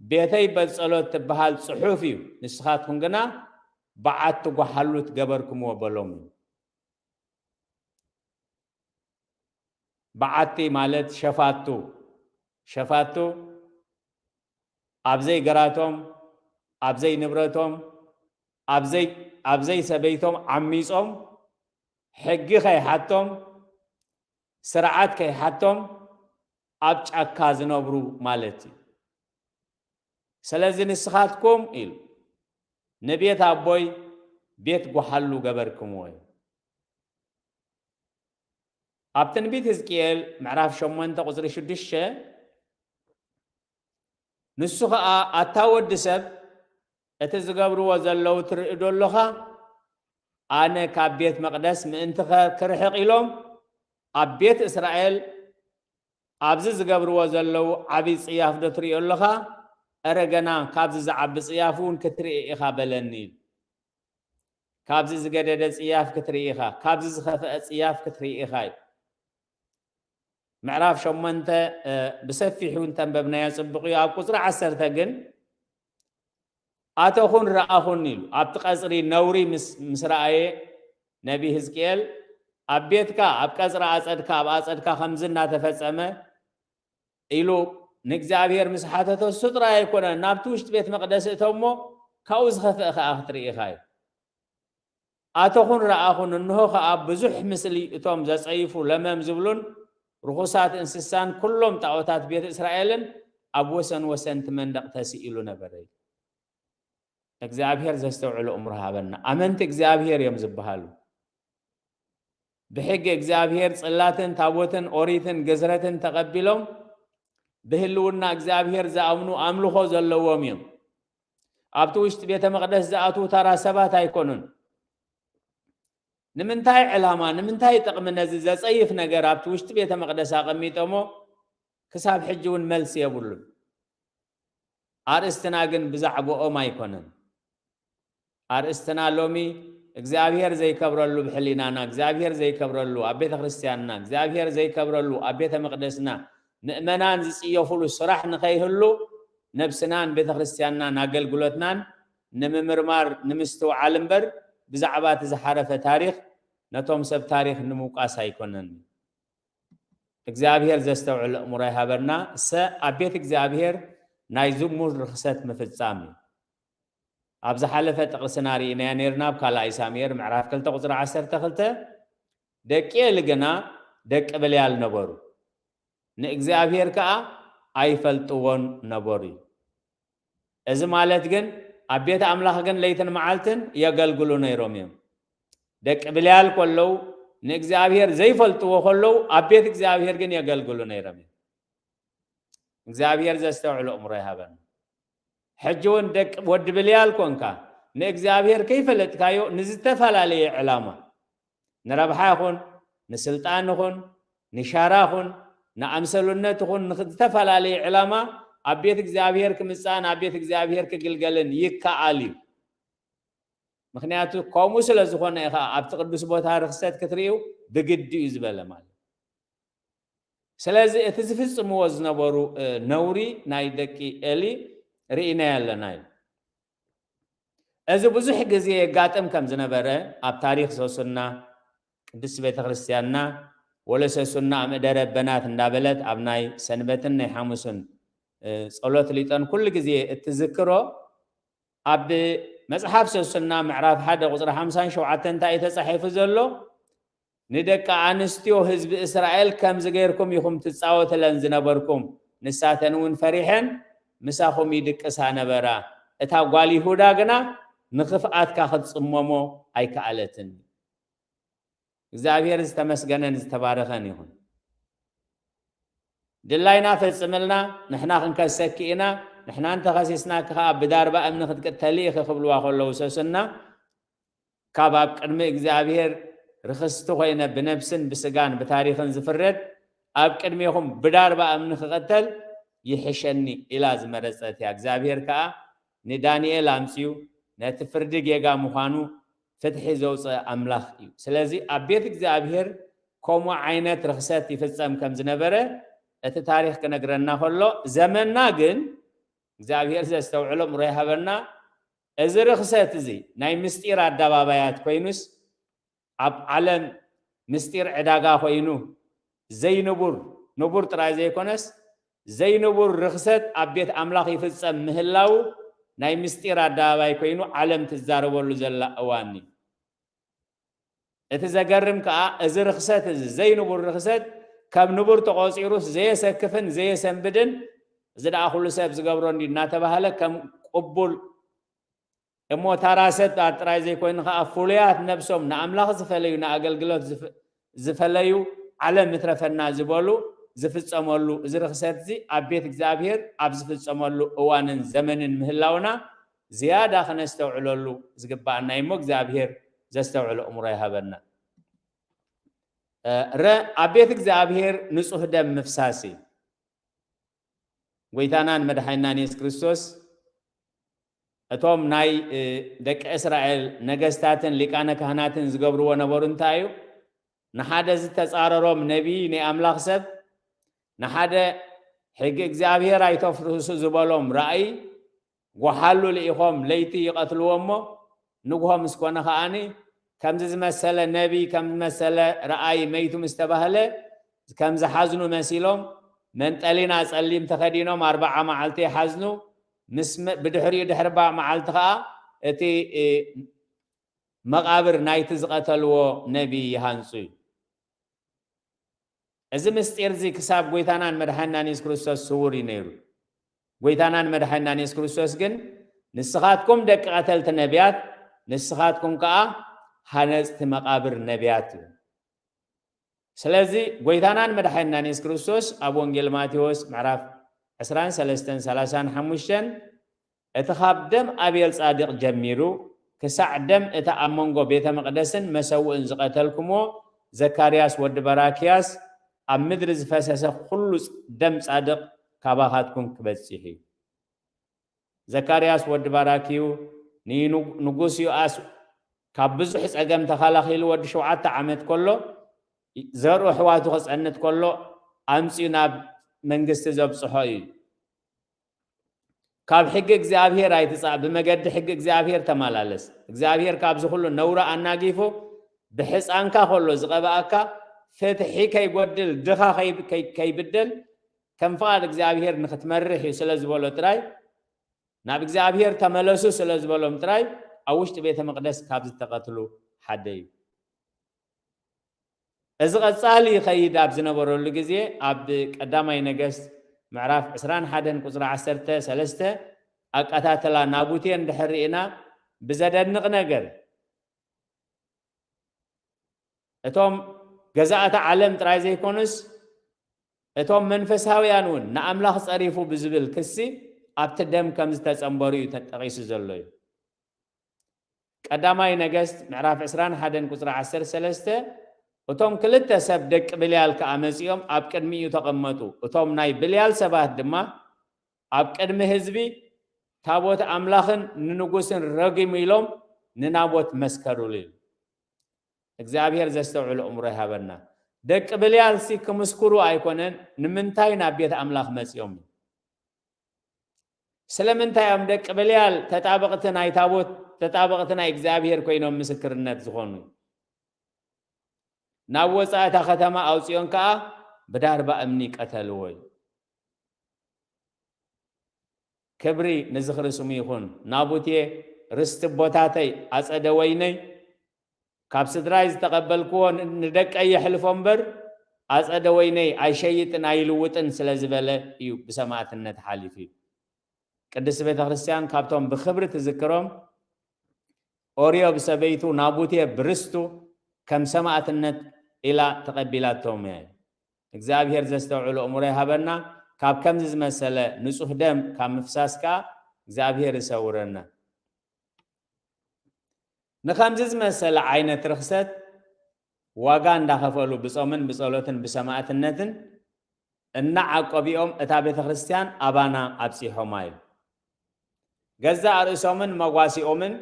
ቤተይ ቤት ጸሎት ትበሃል ጽሑፍ እዩ፣ ንስኻትኩም ግና በዓቲ ጓሓሉት ገበርኩምዎ በሎም። በዓቲ ማለት ሸፋቱ፣ ሸፋቱ ኣብ ዘይገራቶም፣ ኣብ ዘይንብረቶም፣ ኣብ ዘይ-፣ ኣብ ዘይሰበይቶም ዓሚጾም፣ ሕጊ ከይሓቶም፣ ስርዓት ከይሓቶም ኣብ ጫካ ዝነብሩ ማለት እዩ። ስለዚ ንስኻትኩም ኢሉ ንቤት ኣቦይ ቤት ጓሓሉ ገበርክምዎ እዩ። ኣብ ትንቢት ሕዝቅኤል ምዕራፍ ሸሞንተ ቁጽሪ ሽዱሽተ፣ ንሱ ኸኣ ኣታ ወዲ ሰብ፣ እቲ ዝገብርዎ ዘለዉ ትርኢ ዶ ኣሎኻ? ኣነ ካብ ቤት መቕደስ ምእንቲ ኸ-፣ ክርሕቕ ኢሎም ኣብ ቤት እስራኤል ኣብዚ ዝገብርዎ ዘለዉ ዓቢ ጽያፍ ዶ ትርእዮ ኣሎኻ? እረ ገና ካብዚ ዝዓቢ ጽያፍ እውን ክትርኢ ኢኻ በለኒ። ካብዚ ዝገደደ ጽያፍ ክትርኢ ኢኻ፣ ካብዚ ዝኸፍአ ጽያፍ ክትርኢ ኢኻ እዩ። ምዕራፍ ሸሞንተ፣ እ፣ ብሰፊሑ እንተንበብናዮ ጽቡቕ እዩ። ኣብ ቁጽሪ ዓሰርተ ግን፣ ኣተኹን ረኣኹን ኢሉ። ኣብቲ ቀጽሪ ነውሪ ምስ፣ ምስ ረኣየ ነቢ ህዝቅኤል፣ ኣብ ቤትካ፣ ኣብ ቀጽሪ ኣጸድካ፣ ኣብ ኣጸድካ ከምዚ እናተፈጸመ ኢሉ ንእግዚኣብሔር ምስ ሓተቶ፣ እሱ ጥራይ ኣይኮነን፣ ናብቲ ውሽጢ ቤት መቕደስ እቶ እሞ ካብኡ ዝኸፍአ ከኣ ክትርኢ ኢኻ እዩ። ኣተኹን ረኣኹን፣ እንሆ ኸኣ ብዙሕ ምስሊ እቶም ዘጸይፉ ለመም ዝብሉን ርኹሳት እንስሳን ኩሎም ጣዖታት ቤት እስራኤልን ኣብ ወሰን ወሰን እቲ መንደቕ ተስኢሉ ነበረ። እግዚኣብሔር ዘስተውዕሎ እምሮ ሃበና። ኣመንቲ እግዚኣብሔር እዮም ዝበሃሉ። ብሕጊ እግዚኣብሔር ጽላትን ታቦትን ኦሪትን ግዝረትን ተቐቢሎም ብህልውና እግዚኣብሔር ዝኣምኑ ኣምልኾ ዘለዎም እዮም። ኣብቲ ውሽጢ ቤተ መቕደስ ዝኣትዉ ተራ ሰባት ኣይኮኑን። ንምንታይ ዕላማ፣ ንምንታይ ጥቕሚ ነዚ ዘጸይፍ ነገር ኣብቲ ውሽጢ ቤተ መቕደስ ኣቐሚጦሞ ክሳብ ሕጂ እውን መልሲ የብሉን። ኣርእስትና ግን ብዛዕባኦም ኣይኮነን። ኣርእስትና ሎሚ እግዚኣብሔር ዘይከብረሉ ብሕሊናና፣ እግዚኣብሔር ዘይከብረሉ ኣብ ቤተ ክርስቲያንና፣ እግዚኣብሔር ዘይከብረሉ ኣብ ቤተ መቕደስና፣ ምእመናን ዝጽየፉሉ ስራሕ ንኸይህሉ ነብስናን ቤተ ክርስቲያንናን ኣገልግሎትናን ንምምርማር ንምስትውዓል እምበር ብዛዕባ እቲ ዝሓረፈ ታሪኽ ነቶም ሰብ ታሪኽ ንምውቃስ ኣይኮነን። እግዚኣብሔር ዘስተውዕል ኣእምሮ ይሃበና። ሰ ኣብ ቤት እግዚኣብሔር ናይ ዝሙት ርኽሰት ምፍጻም እዩ። ኣብ ዝሓለፈ ጥቕስና ርኢናዮ ነይርና፣ ኣብ ካልኣይ ሳሙኤል ምዕራፍ ክልተ ቁጽሪ ዓሰርተ ክልተ፣ ደቂ ኤሊ ግና ደቂ ብልያል ነበሩ፣ ንእግዚኣብሔር ከኣ ኣይፈልጥዎን ነበሩ እዩ። እዚ ማለት ግን ኣብ ቤት ኣምላኽ ግን ለይትን መዓልትን የገልግሉ ነይሮም እዮም። ደቂ ብልያል ከለዉ ንእግዚኣብሔር ዘይፈልጥዎ ከለዉ ኣብ ቤት እግዚኣብሔር ግን የገልግሉ ነይሮም እዮም። እግዚኣብሔር ዘስተውዕሎ እምሮ ይሃበና። ሕጂ እውን ደቂ ወዲ ብልያል ኮንካ ንእግዚኣብሔር ከይፈለጥካዮ ንዝተፈላለየ ዕላማ ንረብሓ ይኹን ንስልጣን ይኹን ንሻራ ይኹን ንኣምሰሉነት ይኹን ንዝተፈላለየ ዕላማ ኣብ ቤት እግዚኣብሔር ክምጻእን ኣብ ቤት እግዚኣብሔር ክግልገልን ይከኣል እዩ። ምኽንያቱ ከምኡ ስለ ዝኾነ ኢኻ ኣብቲ ቅዱስ ቦታ ርኽሰት ክትርእዩ ብግዲ እዩ ዝበለ ማለት። ስለዚ እቲ ዝፍጽምዎ ዝነበሩ ነውሪ ናይ ደቂ ኤሊ ርኢናዮ ኣለና እዩ። እዚ ብዙሕ ግዜ የጋጥም ከም ዝነበረ ኣብ ታሪኽ ሶስና ቅድስቲ ቤተ ክርስቲያንና ወለሰሱና ኣምእደረ በናት እንዳበለት ኣብ ናይ ሰንበትን ናይ ሓሙስን ጸሎት ሊጠን ኩሉ ግዜ እትዝክሮ ኣብ መጽሓፍ ሰሱና ምዕራፍ ሓደ ቁጽሪ ሓምሳን ሸውዓተን እንታይ እዩ ተጻሒፉ ዘሎ? ንደቂ ኣንስትዮ ህዝቢ እስራኤል ከምዚ ገይርኩም ኢኹም ትጻወትለን ዝነበርኩም፣ ንሳተን እውን ፈሪሐን ምሳኹም ይድቅሳ ነበራ። እታ ጓል ይሁዳ ግና ንኽፍኣትካ ክትጽመሞ ኣይከኣለትን። እግዚኣብሔር ዝተመስገነን ዝተባረኸን ይኹን። ድላይና ፈጽምልና፣ ንሕና ክንከሰኪ ኢና፣ ንሕና እንተኸሲስናኪ ኸዓ ብዳርባ እምኒ ክትቅተሊ ኢኺ ክብልዋ ከለዉ ሰሱና ካብ ኣብ ቅድሚ እግዚኣብሔር ርኽስቲ ኮይነ ብነብስን ብስጋን ብታሪኽን ዝፍረድ ኣብ ቅድሜኹም ብዳርባ እምኒ ክቐተል ይሕሸኒ ኢላ ዝመረጸት እያ። እግዚኣብሔር ከኣ ንዳንኤል ኣምጺኡ ነቲ ፍርዲ ጌጋ ምዃኑ ፍትሒ ዘውጽእ ኣምላኽ እዩ። ስለዚ ኣብ ቤት እግዚኣብሔር ከምኡ ዓይነት ርኽሰት ይፍጸም ከም ዝነበረ እቲ ታሪኽ ክነግረና ከሎ፣ ዘመንና ግን እግዚኣብሔር ዘስተውዕሎ እምሮ ይሃበና። እዚ ርኽሰት እዚ ናይ ምስጢር ኣደባባያት ኮይኑስ ኣብ ዓለም ምስጢር ዕዳጋ ኮይኑ ዘይንቡር፣ ንቡር ጥራይ ዘይኮነስ ዘይንቡር ርኽሰት ኣብ ቤት ኣምላኽ ይፍጸም ምህላዉ ናይ ምስጢር ኣደባባይ ኮይኑ ዓለም ትዛረበሉ ዘላ እዋን እዩ። እቲ ዘገርም ከኣ እዚ ርኽሰት እዚ ዘይንቡር ርኽሰት ከም ንቡር ተቖጺሩስ ዘየሰክፍን ዘየሰንብድን እዚ ደኣ ኩሉ ሰብ ዝገብሮ እንዲ እናተባህለ ከም ቅቡል እሞ ታራ ሰብ ጥራይ ዘይኮይኑ ከኣ ፍሉያት ነብሶም ንኣምላኽ ዝፈለዩ ንኣገልግሎት ዝፈ- ዝፈለዩ ዓለም ምትረፈና ዝበሉ ዝፍጸመሉ እዚ ርኽሰት እዚ ኣብ ቤት እግዚኣብሔር ኣብ ዝፍጸመሉ እዋንን ዘመንን ምህላውና ዝያዳ ክነስተውዕለሉ ዝግባኣና እዩ እሞ እግዚኣብሔር ዘስተውዕሎ እምሮ ይሃበና። ረ ኣብ ቤት እግዚኣብሔር ንጹህ ደም ምፍሳስ እዩ። ጎይታናን መድሓኒናን የሱስ ክርስቶስ እቶም ናይ ደቂ እስራኤል ነገስታትን ሊቃነ ካህናትን ዝገብርዎ ነበሩ እንታይ እዩ? ንሓደ ዝተጻረሮም ነቢይ ናይ ኣምላኽ ሰብ ንሓደ ሕጊ እግዚኣብሔር ኣይተፍርሱ ዝበሎም ራእይ ጓሓሉ ልኢኾም ለይቲ ይቐትልዎ እሞ ንግሆ ምስ ኮነ ከኣኒ ከምዚ ዝመሰለ ነቢይ ከም ዝመሰለ ረኣይ መይቱ ምስ ተባህለ ከም ዝሓዝኑ መሲሎም መንጠሊና ጸሊም ተኸዲኖም ኣርባዓ መዓልቲ ይሓዝኑ። ምስ መ- ብድሕሪኡ ድሕሪ ኣርባዓ መዓልቲ ከኣ እቲ እ፣ መቓብር ናይቲ ዝቐተልዎ ነቢይ ይሃንጹ እዩ። እዚ ምስጢር እዚ ክሳብ ጎይታናን መድሓኒናን የሱስ ክርስቶስ ስዉር እዩ ነይሩ። ጎይታናን መድሓኒናን የሱስ ክርስቶስ ግን ንስኻትኩም ደቂ ቀተልቲ ነቢያት ንስኻትኩም ከኣ ሃነጽቲ መቓብር ነቢያት እዩ። ስለዚ ጎይታናን መድሓኒናን የሱስ ክርስቶስ ኣብ ወንጌል ማቴዎስ ምዕራፍ ዕስራን ሰለስተን ሰላሳን ሓሙሽተን እቲ ካብ ደም ኣቤል ጻድቕ ጀሚሩ ክሳዕ ደም እቲ ኣብ መንጎ ቤተ መቕደስን መሰውእን ዝቐተልኩምዎ ዘካርያስ ወዲ በራክያስ ኣብ ምድሪ ዝፈሰሰ ኩሉ ደም ጻድቕ ካባኻትኩም ክበጽሕ እዩ። ዘካርያስ ወዲ ባራክዩ ንንጉስ ዮኣስ ካብ ብዙሕ ጸገም ተኸላኺሉ ወዲ ሸውዓተ ዓመት ከሎ ዘርኡ ኣሕዋቱ ክጸንት ከሎ ኣምጺኡ ናብ መንግስቲ ዘብጽሖ እዩ። ካብ ሕጊ እግዚኣብሔር ኣይትጻእ፣ ብመገዲ ሕጊ እግዚኣብሔር ተመላለስ። እግዚኣብሔር ካብዚ ኩሉ ነውሪ ኣናጊፉ ብሕፃንካ ከሎ ዝቐብኣካ፣ ፍትሒ ከይጎድል፣ ድኻ ከይ-፣ ከይ-፣ ከይብደል፣ ከም ፍቓድ እግዚኣብሔር ንኽትመርሕ እዩ ስለ ዝበሎ ጥራይ፣ ናብ እግዚኣብሔር ተመለሱ ስለ ዝበሎም ጥራይ ኣብ ውሽጢ ቤተ መቕደስ ካብ ዝተቐትሉ ሓደ እዩ። እዚ ቀጻሊ ይኸይድ ኣብ ዝነበረሉ ግዜ፣ ኣብ ቀዳማይ ነገስት ምዕራፍ ዕስራን ሓደን ቁጽሪ ዓሰርተ ሰለስተ ኣቀታትላ ናቡቴ እንድሕር ርኢና፣ ብዘደንቕ ነገር እቶም ገዛእቲ ዓለም ጥራይ ዘይኮኑስ፣ እቶም መንፈሳውያን እውን ንኣምላኽ ጸሪፉ ብዝብል ክሲ ኣብቲ ደም ከም ዝተጸንበሩ እዩ ተጠቒሱ ዘሎ እዩ። ቀዳማይ ነገስት ምዕራፍ ዕስራን ሓደን ቁጽሪ ዓሰርተ ሰለስተ፣ እቶም ክልተ ሰብ ደቂ ብልያል ከኣ መጺኦም ኣብ ቅድሚኡ ተቐመጡ። እቶም ናይ ብልያል ሰባት ድማ ኣብ ቅድሚ ህዝቢ ታቦት ኣምላኽን ንንጉስን ረጊሙ ኢሎም ንናቦት መስከሩሉ እዩ። እግዚኣብሔር ዘስተውዕሉ እምሮ ይሃበና። ደቂ ብልያልሲ ክምስክሩ ኣይኮነን፣ ንምንታይ ናብ ቤት ኣምላኽ መጺኦም? ስለምንታይ እዮም ደቂ ብልያል ተጣበቕቲ ናይ ታቦት፣ ተጣበቕቲ ናይ እግዚኣብሔር ኮይኖም ምስክርነት ዝኾኑ? ናብ ወጻኢ እታ ከተማ ኣውጺኦም ከኣ ብዳርባ እምኒ ቀተልዎ እዩ። ክብሪ ንዝኽሪ ስሙ ይኹን። ናቡቴ ርስቲ ቦታተይ፣ ኣጸደ ወይነይ፣ ካብ ስድራይ ዝተቐበልክዎ ን-፣ ንደቀይ የሕልፎ እምበር፣ ኣጸደ ወይነይ ኣይሸይጥን ኣይልውጥን ስለ ዝበለ እዩ ብሰማዕትነት ሓሊፉ እዩ። ቅድስቲ ቤተ ክርስቲያን ካብቶም ብኽብሪ ትዝክሮም፣ ኦርዮ ብሰበይቱ፣ ናቡቴ ብርስቱ ከም ሰማዕትነት ኢላ ተቐቢላቶም እያ። እግዚኣብሔር ዘስተውዕሎ እምሮ ይሃበና። ካብ ከምዚ ዝመሰለ ንጹህ ደም ካብ ምፍሳስ ከኣ እግዚኣብሔር ይሰውረና። ንኸምዚ ዝመሰለ ዓይነት ርኽሰት ዋጋ እንዳኸፈሉ ብጾምን ብጸሎትን ብሰማዕትነትን እናዓቆቢኦም እታ ቤተ ክርስቲያን ኣባና ኣብጺሖማ እዩ። ገዛእ ርእሶምን መጓሲኦምን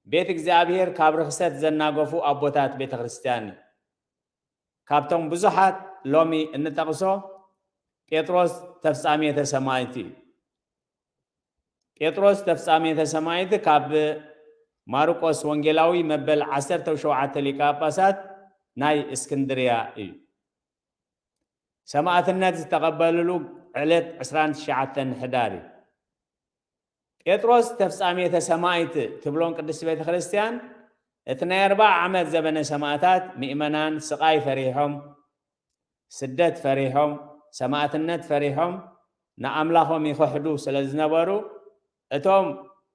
ቤት እግዚኣብሔር ካብ ርኽሰት ዘናገፉ ኣቦታት ቤተ ክርስቲያን እዩ። ካብቶም ብዙሓት ሎሚ እንጠቕሶ ጴጥሮስ ተፍጻሜተ ሰማዕት እዩ። ጴጥሮስ ተፍጻሜተ ሰማዕት ካብ ማርቆስ ወንጌላዊ መበል ዓሰርተ ሸውዓተ ሊቀ ጳጳሳት ናይ እስክንድርያ እዩ። ሰማዕትነት ዝተቐበልሉ ዕለት ዕስራን ትሽዓተን ሕዳር እዩ። ጴጥሮስ ተፍጻሜተ ሰማዕት ትብሎን ቅድስቲ ቤተ ክርስቲያን፣ እቲ ናይ ኣርብዓ ዓመት ዘበነ ሰማዕታት ምእመናን ስቓይ ፈሪሖም፣ ስደት ፈሪሖም፣ ሰማዕትነት ፈሪሖም፣ ንኣምላኾም ይኽሕዱ ስለ ዝነበሩ፣ እቶም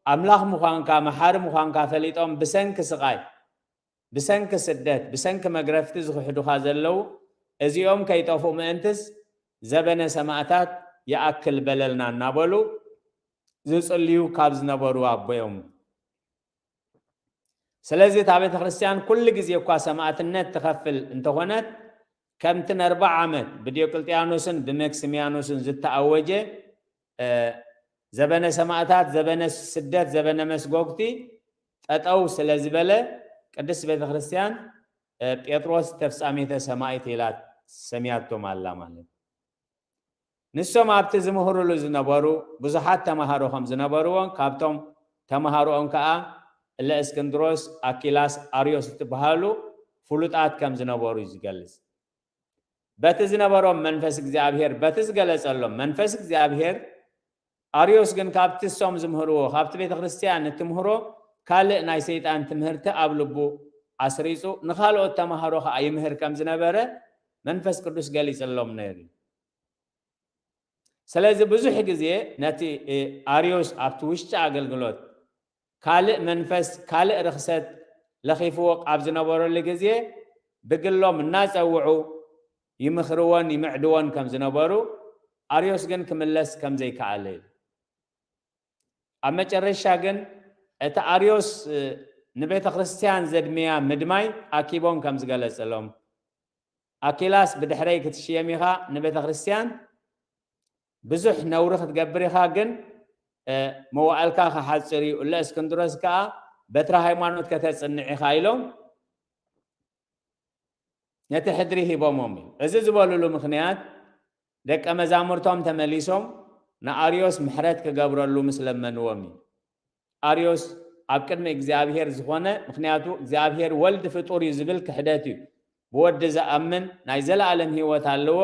ኣምላኽ ምዃንካ፣ መሓሪ ምዃንካ ፈሊጦም ብሰንኪ ስቓይ፣ ብሰንኪ ስደት፣ ብሰንኪ መግረፍቲ ዝኽሕዱኻ ዘለዉ፣ እዚኦም ከይጠፍኡ ምእንትስ ዘበነ ሰማዕታት ይኣክል በለልና እናበሉ ዝጽልዩ ካብ ዝነበሩ ኣቦዮም። ስለዚ እታ ቤተ ክርስቲያን ኩሉ ግዜ እኳ ሰማዕትነት ትኸፍል እንተኾነት፣ ከምቲ ንኣርብዓ ዓመት ብዲዮቅልጥያኖስን ብመክሲሚያኖስን ዝተኣወጀ፣ እ፣ ዘበነ ሰማዕታት፣ ዘበነ ስደት፣ ዘበነ መስጎግቲ ጠጠው ስለ ዝበለ፣ ቅድስት ቤተ ክርስቲያን፣ እ፣ ጴጥሮስ ተፍጻሜተ ሰማዕት ኢላ ሰምያቶም ኣላ ማለት። ንሶም ኣብቲ ዝምህሩሉ ዝነበሩ ብዙሓት ተማሃሮ ከም ዝነበርዎን፣ ካብቶም ተማሃሮኦም ከኣ እለ እስክንድሮስ፣ ኣኪላስ፣ ኣርዮስ እትበሃሉ ፍሉጣት ከም ዝነበሩ እዩ ዝገልጽ። በቲ ዝነበሮም መንፈስ እግዚኣብሔር፣ በቲ ዝገለጸሎም መንፈስ እግዚኣብሔር፣ ኣርዮስ ግን ካብቲ እሶም ዝምህርዎ፣ ካብቲ ቤተ ክርስቲያን እትምህሮ ካልእ ናይ ሰይጣን ትምህርቲ ኣብ ልቡ ኣስሪጹ፣ ንኻልኦት ተማሃሮ ኸኣ ይምህር ከም ዝነበረ መንፈስ ቅዱስ ገሊጽሎም ነይሩ እዩ። ስለዚ ብዙሕ ግዜ ነቲ፣ እ፣ ኣርዮስ ኣብቲ ውሽጢ ኣገልግሎት ካልእ መንፈስ፣ ካልእ ርኽሰት ለኺፍዎ ኣብ ዝነበረሉ ግዜ፣ ብግሎም እናጸውዑ ይምኽርዎን ይምዕድዎን ከም ዝነበሩ፣ ኣርዮስ ግን ክምለስ ከም ዘይከኣለ እዩ። ኣብ መጨረሻ ግን እቲ ኣርዮስ፣ እ፣ ንቤተ ክርስቲያን ዘድምያ ምድማይ ኣኪቦም ከም ዝገለጸሎም፣ ኣኪላስ ብድሕረይ ክትሽየም ኢኻ፣ ንቤተ ክርስቲያን ብዙሕ ነውሪ ክትገብር ኢኻ፣ ግን፣ እ፣ መዋእልካ ክሓጽር እዩ፣ እለ እስክንድሮስ ከኣ በትሪ ሃይማኖት ከተጽንዕ ኢኻ ኢሎም ነቲ ሕድሪ ሂቦሞም እዩ። እዚ ዝበሉሉ ምኽንያት ደቀ መዛሙርቶም ተመሊሶም ንኣርዮስ ምሕረት ክገብረሉ ምስ ለመንዎም እዩ። ኣርዮስ ኣብ ቅድሚ እግዚኣብሔር ዝኾነ፣ ምኽንያቱ እግዚኣብሔር ወልድ ፍጡር እዩ ዝብል ክሕደት እዩ። ብወዲ ዝኣምን ናይ ዘለኣለም ህይወት ኣለዎ፣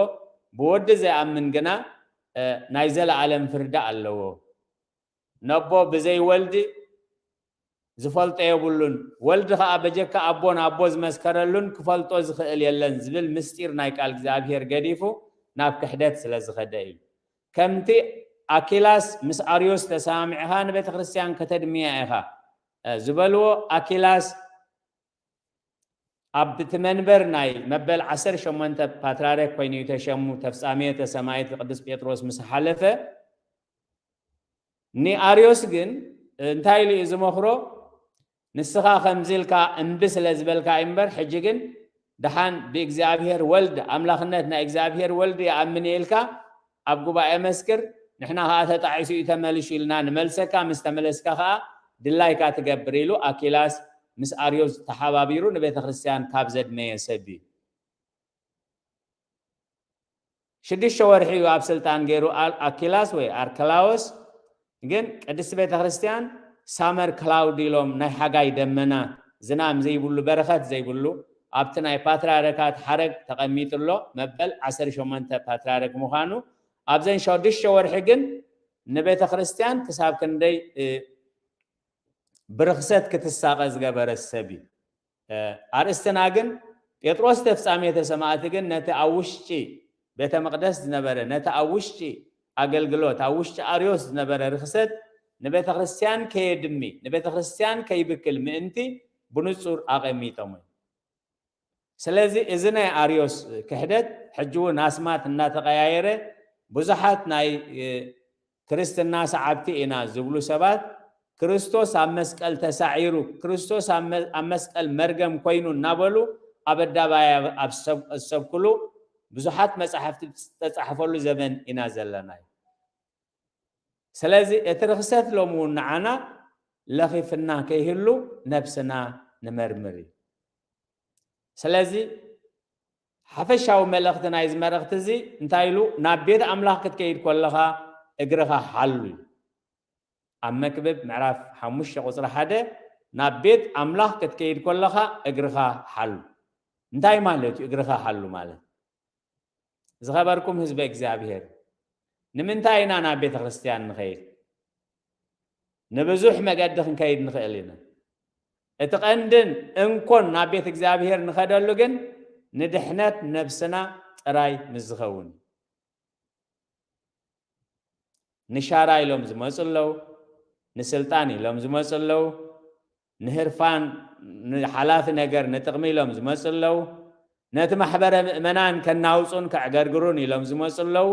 ብወዲ ዘይኣምን ግና፣ እ፣ ናይ ዘለኣለም ፍርዲ ኣለዎ። ነቦ ብዘይ ወልድ ዝፈልጦ የብሉን፣ ወልድ ኸኣ በጀካ ኣቦ ንኣቦ ዝመስከረሉን ክፈልጦ ዝኽእል የለን ዝብል ምስጢር ናይ ቃል እግዚኣብሔር ገዲፉ ናብ ክሕደት ስለ ዝኸደ እዩ። ከምቲ ኣኪላስ ምስ ኣርዮስ ተሰማሚዕኻ ንቤተ ክርስቲያን ከተድምያ ኢኻ፣ እ፣ ዝበልዎ፣ ኣኪላስ ኣብ እቲ መንበር ናይ መበል ዓሰርተ ሸሞንተ ፓትርያርክ ኮይኑ እዩ ተሸሙ፣ ተፍጻሜተ ሰማዕት ቅዱስ ጴጥሮስ ምስ ሓለፈ። ንኣርዮስ ግን እንታይ ኢሉ እዩ ዝመኽሮ? ንስኻ ከምዚ ኢልካ እምቢ ስለ ዝበልካ እዩ እምበር፣ ሕጂ ግን ደሓን ብእግዚኣብሔር ወልድ፣ ኣምላኽነት ናይ እግዚኣብሔር ወልድ ይኣምን እየ ኢልካ ኣብ ጉባኤ መስክር፣ ንሕና ኸኣ ተጣዒሱ እዩ ተመሊሹ ኢልና ንመልሰካ፣ ምስ ተመለስካ ኸኣ ድላይካ ትገብር ኢሉ ኣኪላስ ምስ ኣርዮስ ተሓባቢሩ ንቤተ ክርስቲያን ካብ ዘድመየ ሰብ እዩ። ሽዱሽተ ወርሒ እዩ ኣብ ስልጣን ገይሩ ኣል-፣ ኣኪላስ ወይ ኣርክላዎስ። ግን ቅድስቲ ቤተ ክርስቲያን ሳመር ክላውድ ኢሎም ናይ ሓጋይ ደመና፣ ዝናም ዘይብሉ፣ በረኸት ዘይብሉ፣ ኣብቲ ናይ ፓትርያርካት ሓረግ ተቐሚጡ ኣሎ። መበል ዓሰርተ ሸሞንተ ፓትርያርክ ምዃኑ ኣብዘን ሸዱሽተ ወርሒ ግን ንቤተ ክርስቲያን ክሳብ ክንደይ፣ እ፣ ብርኽሰት ክትሳቐ ዝገበረ ሰብ እዩ። እ፣ ኣርእስትና ግን ጴጥሮስ ተፍጻሜተ ሰማዕቲ ግን ነቲ ኣብ ውሽጢ ቤተ መቕደስ ዝነበረ፣ ነቲ ኣብ ውሽጢ ኣገልግሎት፣ ኣብ ውሽጢ ኣርዮስ ዝነበረ ርኽሰት ንቤተ ክርስቲያን ከየድሚ፣ ንቤተ ክርስቲያን ከይብክል ምእንቲ ብንጹር ኣቐሚጦም እዩ። ስለዚ እዚ ናይ ኣርዮስ ክሕደት ሕጂ እውን ኣስማት እናተቐያየረ ብዙሓት ናይ፣ እ፣ ክርስትና ሰዓብቲ ኢና ዝብሉ ሰባት ክርስቶስ ኣብ መስቀል ተሳዒሩ፣ ክርስቶስ ኣብ መ-፣ ኣብ መስቀል መርገም ኮይኑ እናበሉ ኣብ ኣደባባይ ኣብ፣ ኣብ ሰብ-፣ ዝሰብክሉ ብዙሓት መጻሕፍቲ ዝተጻሕፈሉ ዘመን ኢና ዘለና። ስለዚ እቲ ርኽሰት ሎሚ እውን ንዓና ለኺፍና ከይህሉ ነብስና ንመርምር እዩ። ስለዚ ሓፈሻዊ መልእኽቲ ናይዚ መልእኽቲ እዚ እንታይ ኢሉ? ናብ ቤት ኣምላኽ ክትከይድ ከለኻ እግርኻ ሓሉ እዩ። ኣብ መክብብ ምዕራፍ ሓሙሽተ ቁጽሪ ሓደ፣ ናብ ቤት ኣምላኽ ክትከይድ ከለኻ እግርኻ ሓሉ። እንታይ ማለት እዩ እግርኻ ሓሉ ማለት? ዝኸበርኩም ህዝበ እግዚኣብሔር፣ ንምንታይ ኢና ናብ ቤተ ክርስቲያን ንኸይድ? ንብዙሕ መገዲ ክንከይድ ንኽእል ኢና። እቲ ቀንድን እንኮን ናብ ቤት እግዚኣብሔር ንኸደሉ ግን ንድሕነት ነብስና ጥራይ ምስ ዝኸውን። ንሻራ ኢሎም ዝመጹ ኣለዉ፣ ንስልጣን ኢሎም ዝመጹ ኣለዉ፣ ንህርፋን፣ ንሓላፊ ነገር፣ ንጥቕሚ ኢሎም ዝመጹ ኣለዉ፣ ነቲ ማሕበረ ምእመናን ከናውጹን ከዕገርግሩን ኢሎም ዝመጹ ኣለዉ።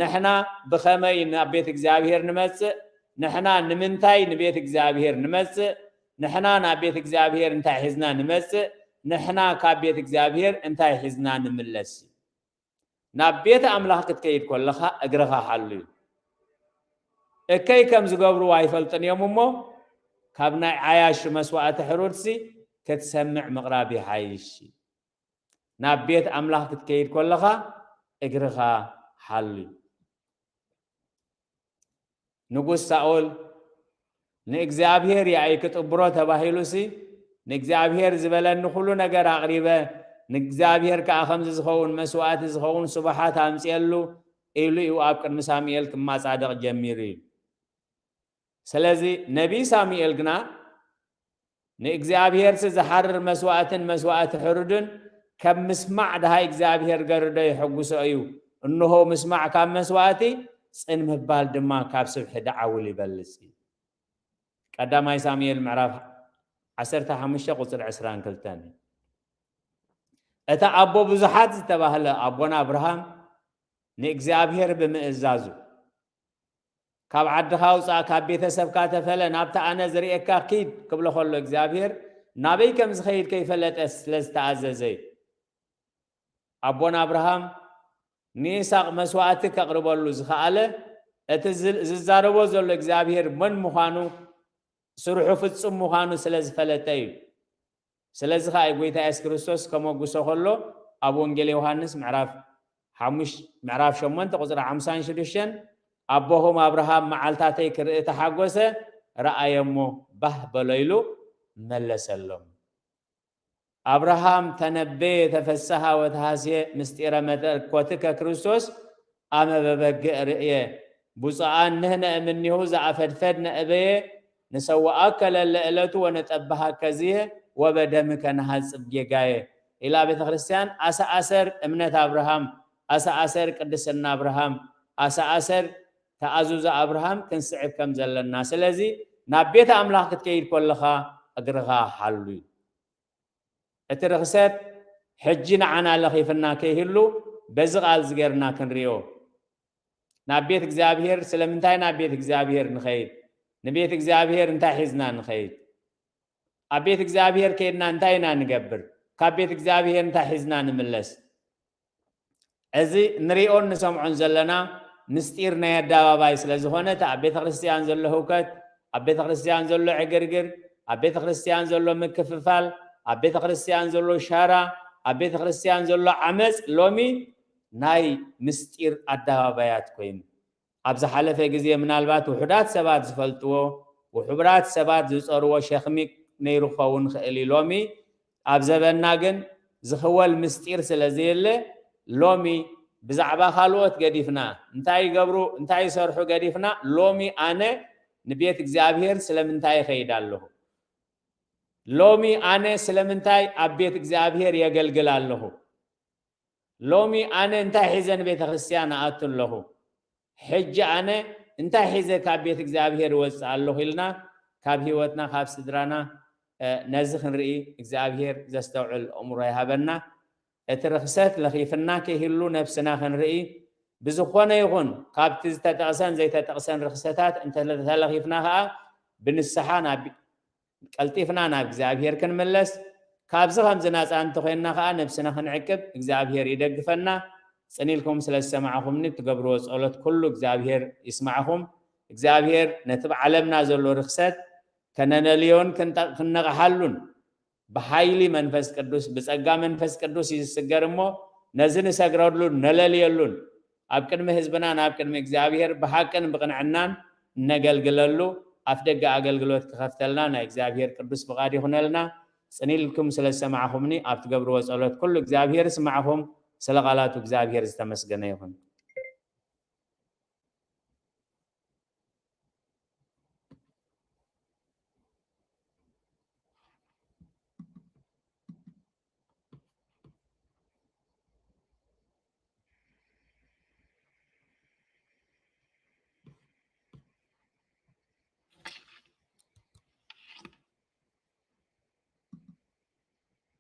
ንሕና ብኸመይ ናብ ቤት እግዚኣብሔር ንመጽእ? ንሕና ንምንታይ ንቤት እግዚኣብሔር ንመጽእ? ንሕና ናብ ቤት እግዚኣብሔር እንታይ ሒዝና ንመጽእ? ንሕና ካብ ቤት እግዚኣብሔር እንታይ ሒዝና ንምለስ? ናብ ቤት ኣምላኽ ክትከይድ ከለኻ እግርኻ ሓሉ እዩ። እከይ ከም ዝገብርዎ ኣይፈልጥን እዮም እሞ፣ ካብ ናይ ዓያሹ መስዋእቲ ሕሩድሲ ክትሰምዕ ምቕራብ ይሓይሽ። ናብ ቤት ኣምላኽ ክትከይድ ከለኻ እግርኻ ሓሉ እዩ። ንጉስ ሳኦል ንእግዚኣብሔር ያኢ ክጥብሮ ተባሂሉሲ፣ ንእግዚኣብሔር ዝበለኒ ኩሉ ነገር ኣቕሪበ፣ ንእግዚኣብሔር ከኣ ከምዚ ዝኸውን መስዋእቲ ዝኸውን ስቡሓት ኣምጽኤሉ ኢሉ እዩ ኣብ ቅድሚ ሳሙኤል ክማጻደቕ ጀሚሩ እዩ። ስለዚ ነቢይ ሳሙኤል ግና ንእግዚኣብሔርሲ ዝሓርር መስዋእትን መስዋእቲ ሕሩድን ካብ ምስማዕ ደሃይ እግዚኣብሔር ገርዶ የሐጉሶ እዩ። እንሆ ምስማዕ ካብ መስዋእቲ፣ ጽን ምባል ድማ ካብ ስብሒ ደዓውል ይበልጽ እዩ። ቀዳማይ ሳሙኤል ምዕራፍ ዓሰርተ ሓሙሽተ ቁጽሪ ዕስራን ክልተን እዩ። እቲ ኣቦ ብዙሓት ዝተባህለ ኣቦና ኣብርሃም ንእግዚኣብሔር ብምእዛዙ ካብ ዓድኻ ውጻእ፣ ካብ ቤተሰብካ ተፈለ፣ ናብቲ ኣነ ዝርእየካ ኪድ ክብሎ ከሎ እግዚኣብሔር ናበይ ከም ዝኸይድ ከይፈለጠ ስለ ዝተኣዘዘ እዩ። ኣቦና ኣብርሃም ንይስሐቅ መስዋእቲ ከቕርበሉ ዝኸኣለ እቲ ዝ-፣ ዝዛረቦ ዘሎ እግዚኣብሔር መን ምዃኑ፣ ስርሑ ፍጹም ምዃኑ ስለ ዝፈለጠ እዩ። ስለዚ ኸኣ እዩ ጎይታ የሱስ ክርስቶስ ከመጉሶ ከሎ ኣብ ወንጌል ዮሃንስ ምዕራፍ ሓሙሽ-፣ ምዕራፍ ሸሞንተ ቁጽሪ ሓምሳን ሽዱሽተን ኣቦኹም ኣብርሃም መዓልታተይ ክርኢ ተሓጎሰ፣ ረኣየ እሞ ባህ በሎ ኢሉ መለሰሎም። ኣብርሃም ተነበየ ተፈሰሃ ወተሃስየ ምስጢረ መለኮትከ ክርስቶስ ኣመ በበግዕ ርእየ። ብፁዓን ንሕነ እምኔሁ ዘኣፈድፈድነ እበየ ንሰዋኣከ ለለ እለቱ ወነጠብሃከ ዝየ ወበደምከ ነሃጽብ ጌጋየ ኢላ ቤተ ክርስቲያን ኣሰኣሰር እምነት ኣብርሃም፣ ኣሰኣሰር ቅድስና ኣብርሃም፣ ኣሰኣሰር ተኣዙዘ ኣብርሃም ክንስዕብ ከም ዘለና። ስለዚ ናብ ቤት ኣምላኽ ክትከይድ ከለኻ እግርኻ ሓሉ እዩ። እቲ ርኽሰት ሕጂ ንዓና ለኺፍና ከይህሉ በዚ ቃል ዝገርና ክንሪኦ። ናብ ቤት እግዚኣብሔር ስለምንታይ ናብ ቤት እግዚኣብሔር ንኸይድ? ንቤት እግዚኣብሔር እንታይ ሒዝና ንኸይድ? ኣብ ቤት እግዚኣብሔር ከይድና እንታይ ኢና ንገብር? ካብ ቤት እግዚኣብሔር እንታይ ሒዝና ንምለስ? እዚ ንሪኦን ንሰምዖን ዘለና ምስጢር ናይ ኣደባባይ ስለ ዝኾነ፣ እቲ ኣብ ቤተ ክርስቲያን ዘሎ ህውከት፣ ኣብ ቤተ ክርስቲያን ዘሎ ዕግርግር፣ ኣብ ቤተ ክርስቲያን ዘሎ ምክፍፋል፣ ኣብ ቤተ ክርስቲያን ዘሎ ሻራ፣ ኣብ ቤተ ክርስቲያን ዘሎ ዓመፅ ሎሚ ናይ ምስጢር ኣደባባያት ኮይኑ፣ ኣብ ዝሓለፈ ግዜ ምናልባት ውሑዳት ሰባት ዝፈልጥዎ፣ ውሑዳት ሰባት ዝጸርዎ ሸኽሚ ነይሩ ክኸውን ይኽእል እዩ። ሎሚ ኣብ ዘበንና ግን ዝኽወል ምስጢር ስለ ዘየለ፣ ሎሚ ብዛዕባ ካልኦት ገዲፍና፣ እንታይ ይገብሩ፣ እንታይ ይሰርሑ ገዲፍና፣ ሎሚ ኣነ ንቤት እግዚኣብሔር ስለምንታይ እኸይድ ኣለኹ? ሎሚ ኣነ ስለምንታይ ኣብ ቤት እግዚኣብሔር የገልግል ኣለኹ? ሎሚ ኣነ እንታይ ሒዘ ንቤተ ክርስቲያን እኣቱ ኣለኹ? ሕጂ ኣነ እንታይ ሒዘ ካብ ቤት እግዚኣብሔር እወፅእ ኣለኹ? ኢልና ካብ ህይወትና፣ ካብ ስድራና፣ እ፣ ነዚ ክንርኢ እግዚኣብሔር ዘስተውዕል ኣእምሮ ይሃበና። እቲ ርኽሰት ለኺፍና ከይህሉ ነብስና ክንርኢ፣ ብዝኾነ ይኹን ካብቲ ዝተጠቕሰን ዘይተጠቕሰን ርኽሰታት እንተተለኺፍና ኸዓ ብንስሓ ናብ ቀልጢፍና ናብ እግዚኣብሔር ክንምለስ፣ ካብዚ ከምዚ ናፃ እንተኾይንና ኸዓ ነብስና ክንዕቅብ እግዚኣብሔር ይደግፈና። ጽን ኢልኩም ስለ ዝሰማዕኹምኒ፣ እትገብርዎ ጸሎት ኩሉ እግዚኣብሔር ይስማዕኹም። እግዚኣብሔር ነቲ ብዓለምና ዘሎ ርኽሰት ከነነልዮን ክንጠ-፣ ክንነቕሓሉን ብሓይሊ መንፈስ ቅዱስ፣ ብጸጋ መንፈስ ቅዱስ እዩ ዝስገር እሞ፣ ነዚ ንሰግረሉን ነለልየሉን፣ ኣብ ቅድሚ ህዝብናን ኣብ ቅድሚ እግዚኣብሔር ብሓቅን ብቕንዕናን እነገልግለሉ ኣፍ ደገ ኣገልግሎት ክኸፍተልና ናይ እግዚኣብሔር ቅዱስ ፍቓድ ይኹነልና። ጽን ኢልኩም ስለ ዝሰማዕኹምኒ፣ ኣብ ትገብርዎ ጸሎት ኩሉ እግዚኣብሔር ይስማዕኹም። ስለ ቃላቱ እግዚኣብሔር ዝተመስገነ ይኹን።